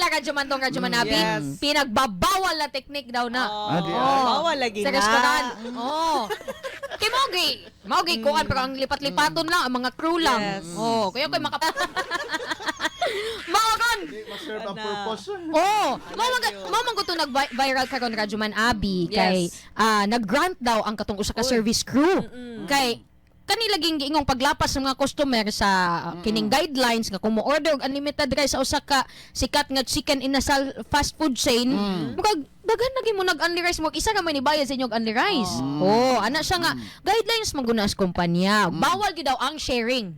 nila, Radyo Man tong Radyo Man Abi. Pinagbabawal na technique daw na. Oh, Ah, di ay. bawal lagi Sa na. restaurant. Oh. Kay mao gi, mao gi kuan, pero ang lipat-lipaton lang ang mga crew lang. Oh, kaya koy maka Mao ron. Di ma-serve ang Ana. purpose. Oh, mao man gud to nag-viral karon, Radyo Man Abi, kay nag-grant daw ang katong usa ka service crew. Kay kanila ging giingong paglapas ng mga customer sa kining guidelines nga kung mo-order og unlimited rice sa usa ka sikat nga chicken inasal fast food chain, murag daghan na gyud mo nag-unli rice mo, isa ra man ibayad sa inyo og unli rice. Oh, ana siya nga guidelines man gud na sa kumpanya. Bawal gyud daw ang sharing.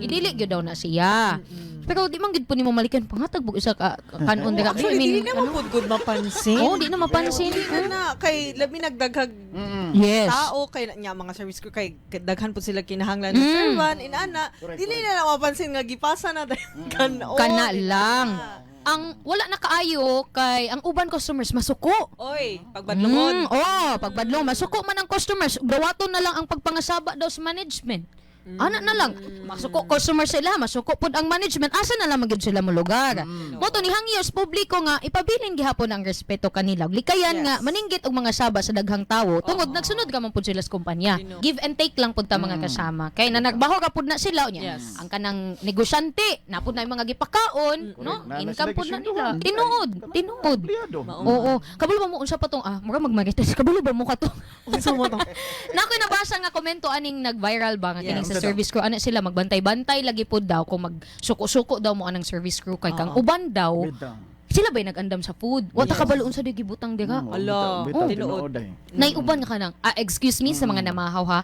Idili gyud daw na siya. Pero di man gyud po nimo malikan pangatag bug isa ka kanon dira. Actually, I mean, dili na ano? man pud good mapansin. Oh, di na mapansin. Dili na na. Kay labi nagdaghag tao kay nya mga service crew kay daghan pud sila kinahanglan ng servant inana, dili na na mapansin nga gipasa na dayon kanon. Kana lang. Ang wala na kaayo kay ang uban customers masuko. Oy, pagbadlongon. Oh, pagbadlong masuko man ang customers, dawaton na lang ang pagpangasaba daw sa management. Ana na lang, masuko customer sila, masuko pud ang management, asa na lang magyud sila mo lugar? Mo to ni hangyos publiko nga ipabilin gihapon ang respeto kanila. Ug likayan nga maninggit og mga saba sa daghang tawo tungod nagsunod ka man pud sila sa kumpanya. Give and take lang pud ta, mga kasama. Kay nanagbaho ra pud na sila unya. Ang kanang negosyante, na pud na yung mga gipakaon, no? Correct. Na Income sila pud na nila. gisweldohan. Tinuod, tinuod. Empleyado. Oo. Kabalo ba mo unsa pa tong mura magmarites. Kabalo ba mo kato? Unsa mo to? Na ako'y nabasa nga komento aning nag-viral ba nga kining sa Unsa daw? service crew, ana sila magbantay-bantay lagi pod daw kung magsuko-suko daw mo anang service crew kay kang uban daw Bitaw. sila ba'y nag-andam sa food. Wa ta kabalo unsa di gibutang dira. Ala, Bitaw, oh. tinuod ay. Nay uban nga kanang excuse me sa mga namahaw ha.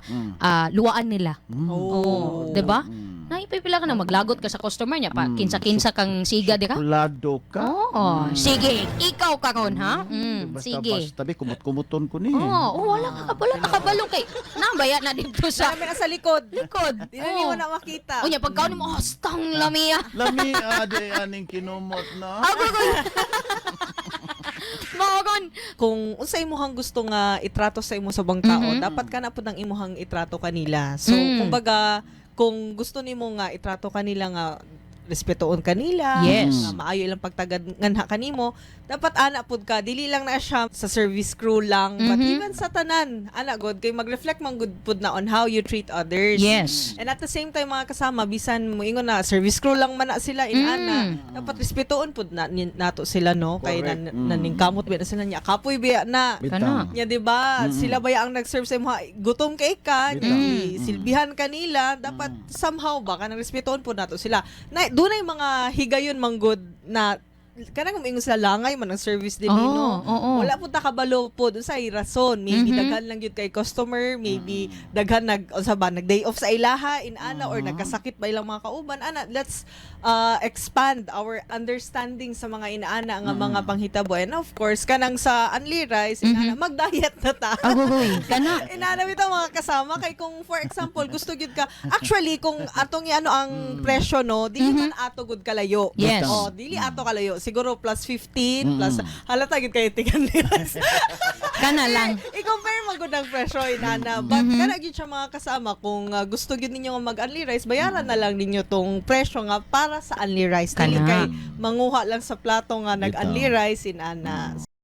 Luwaan nila. Oh. Oh, 'di ba? Naipipila ka na maglagot ka sa customer niya pa kinsa-kinsa kang siga dira. Suplado ka. Oo. Sige, ikaw karon ha. Basta, Sige. basta, be, kumot-kumuton ko ni. Oo, oh, wala ka kabalo kay nabaya na dito sa Sa na sa likod. Likod. Di na nimo na makita. Unya pagkaon mo, oh, stang lamia. Lami ade aning kinumot na. Ako ko. Maoron. Kung unsa imuhang gusto nga itrato sa imo sa ubang tao, dapat kana pud ang imuhang itrato kanila. So, kumbaga, kung gusto nimo nga itrato kanila nga respetoon kanila, nga maayo ilang pagtagad nganha kanimo, dapat ana pud ka, dili lang na siya sa service crew lang, but even sa tanan, ana god kay mag-reflect man gud pud na on how you treat others. And at the same time, mga kasama, bisan mo ingon na service crew lang man na sila inana, dapat respetoon pud na nato sila, no, kay Correct. naningkamot biya na sila niya, kapoy biya na. Bitaw. Kana. Nya, di ba? Sila ba ang nag-serve sa imo? Gutom kay ka, Bitaw. nya silbihan kanila, dapat somehow ba kanang respetoon po nato sila. Na dunay mga higayon manggod na kanang umingon sila langay man ang service din no. Oo. Wala po ta kabalo po unsay rason. Maybe daghan lang gyud kay customer, maybe daghan nag unsa ba nag day off sa ilaha inana or nagkasakit ba ilang mga kauban ana. Let's expand our understanding sa mga inaana nga mga panghitabo, and of course kanang sa unli rice inana, mag-diet na ta. Agugoy. Kana. Inana bitaw, mga kasama, kay kung for example gusto gyud ka, actually kung atong iano ang presyo, no, dili man ato gud kalayo. Oh, dili ato kalayo, siguro plus 15 plus halata gyud kay tigan ni rice. Kana lang. I-compare man gud ang presyo inana, but kana gyud siya, mga kasama, kung gusto gyud ninyo nga mag-unli rice, bayaran na lang ninyo tong presyo nga para sa unli rice, dili Kana. kay manguha lang sa plato nga nag-unli Bitaw. rice inana.